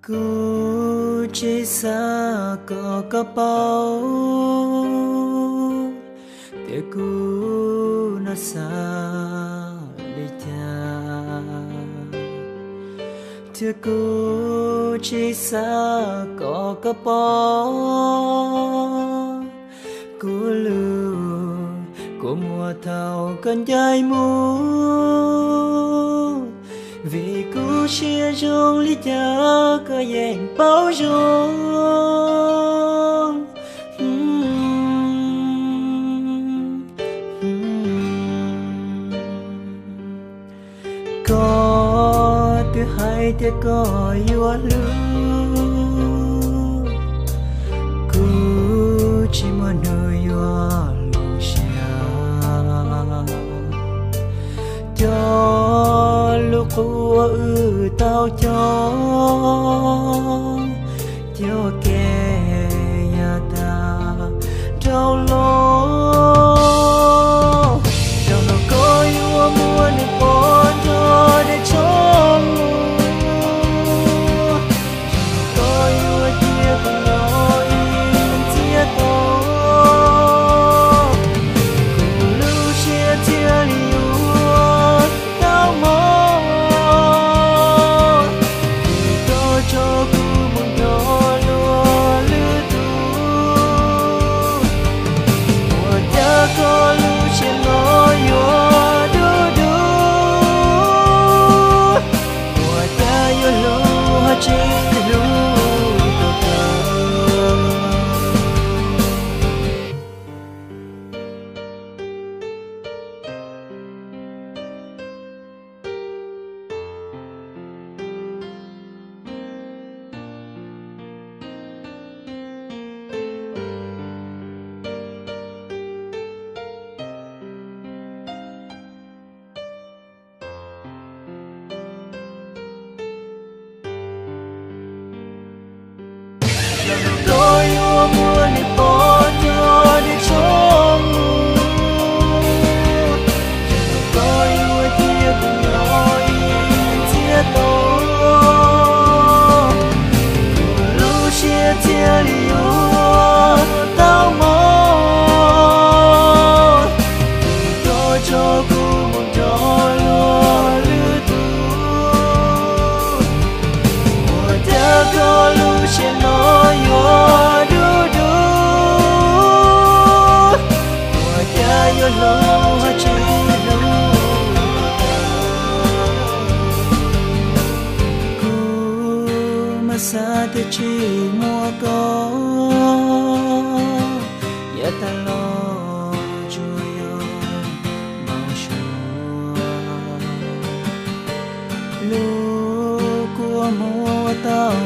Kuv tsis xav kom koj paub tias kuv no xav li cas, thiab kuv tsis xav kom koj paub kuv lub kua muag thaum koj ncaim mus, vim kuv siab zoo li cas koj yeej paub zoo. Koj twb hais tias koj yuav hlub, kuv tsis muaj hnub yuav hloov siab. Cov lus qhuab wb tau cog, cog kev yav tas dhau los. Zaum no koj yuav muab nws pov nrog dej tshoob mus, koj yuav cia kuv nyob ib ntxiab tau. Kuv lub siab thiaj li yuav tau mob, vim koj tso kuv mus nrog luag lwm tus. Ua cas koj lub siab no yuav dub dub? Ua cas yuav hlub ho tsis hlub tau kawg? Koj yuav muab nws pov nrog dej tshoob mus, koj yuav cia kuv nyob ib ntxiab tau. Kuv lub siab thiaj li yuav tau mob, vim koj tso kuv mus nrog luag lwm tus. Ua cas koj lub siab no yuav dub dub? Ua cas yuav hlub ho tsis hlub? Kuv mas xav tias tsis muaj koj, yav tas los tsuas yog npau suav. Lub kua muag tau